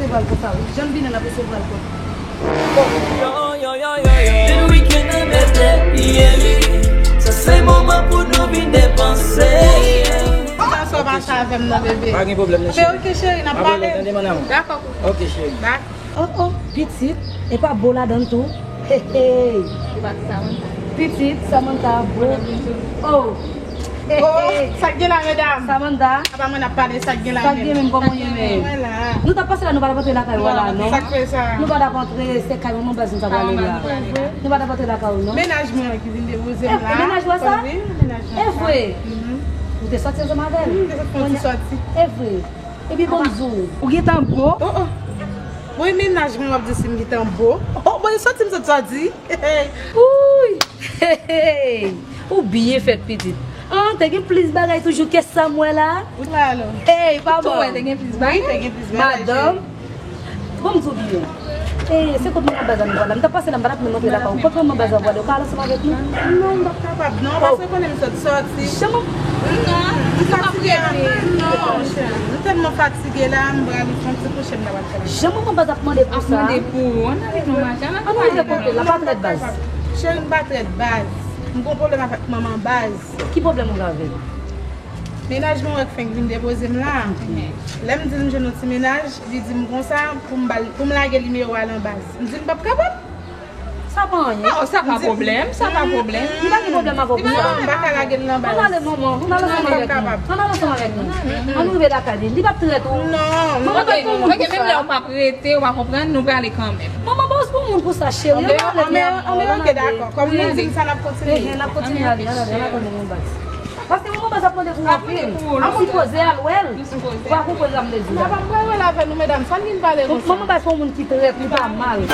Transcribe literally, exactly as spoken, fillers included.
Resevwa l konsa, wi. Jan l vini an, l ap resevwa l konsa. Yo, yo, yo, yo, yo. Depi wikenn nan mete, yeah. Sa se moman pou nou vin depanse. Sa, sa w mache avè m nan, bebe. Pa gen pwoblèm, non, cheri. Ok, cheri, n ap pale. Pa gen pwoblèm, tande, mon amour. Dakò, koukou. Ok, cheri. Dakò. Oh, oh, pitit, e pa bo ladan l tou. Hey, hey. Pitit, Samantha, bo. Oh. Hey, oh, hey. Sa k gen la, medam? Samantha. Apa mwen ap pale sa k gen la menm? Sa k gen menm, kòman w ye menm? Mwen la. Nou t ap pase la, nou pa t ap antre lakay ou la, non? Sa k fè sa? Nou pa t ap antre, se kay manman baz nou t ap ale la. Nou pa t ap antre lakay ou, non? Mennaj mwen an ki vin depoze m la. E, mennaj ou a sa? Wi, mennaj mwen a sa. E vre? Mhm. Ou te sòti ansanm avè l? Mhm, m te sòti fè yon ti sòti. E vre? Epi bon, m di w, ou gentan bo? Oh, oh. Bon, e mennaj mwen w ap di si m gentan bo? Oh, bon, e sòti m sot sòti. Hey, hey. Ou byen fèt, pitit. Ah, te gen plis bagay toujou ke sa m wè la. Ou la, alò? Hey, pa bon. Ou wè te gen plis bagay? Wi, te gen plis bagay, cheri. Madanm, bon, m di w byen. Eh, se kot manman baz la nou pral la? M t ap pase la, m pa t ap menm antre lakay ou. Kot manman baz la pral, ou ka al ansanm avèk nou? Non, m p ap kapab, non, paske ou konnen m sot sòti. Jan m... Non, m fatige, non. M tèlman fatige la, m prale fè yon ti kouche, m ta pral fè. Jan manman baz ap mande pou sa. Ap mande pou ou. Ann ale non, mache, ann ale. Ann ale kote l, la pa trèt baz. Cheri, m pa trèt baz. M gon pwoblèm avèk manman baz. Ki pwoblèm ou gen avè l? Mennaj mwen wè k fenk vin depoze m la. Lè m di l m jwenn yon ti mennaj, li di m konsa pou m ba l, pou m lage nimewo a nan baz. M di l m p ap kapab. Sa pa anyen. Non, sa pa pwoblèm, sa pa pwoblèm. Li pa gen pwoblèm avè w pou sa. Non, m pa ka lage l nan baz. Ann ale, manman, ann ale ansanm avèk nou. Ann ale ansanm avèk nou. Ann rive lakay li. Li p ap trèt ou. Non, non. Manman pa gen moun pou sa. Ok, menm lè w p ap rete, w pa konprann, nou prale kanmenm. Manman, baz pou moun pou sa, cheri. Ann ale, ann ale, ok, dakò. Kòm nou di l sa, n ap kontinye. Ehe, n ap kontinye ale, ann ale, ann ale, manman baz. Paske manman baz ap mande pou w anpil. Ou sipoze al wè l. Ou pa konprann sa m vle di la. Papa, m pral wè l avè nou, medam. Sa n vin pale konsa? Manman baz se yon moun ki trèt, li pa mal.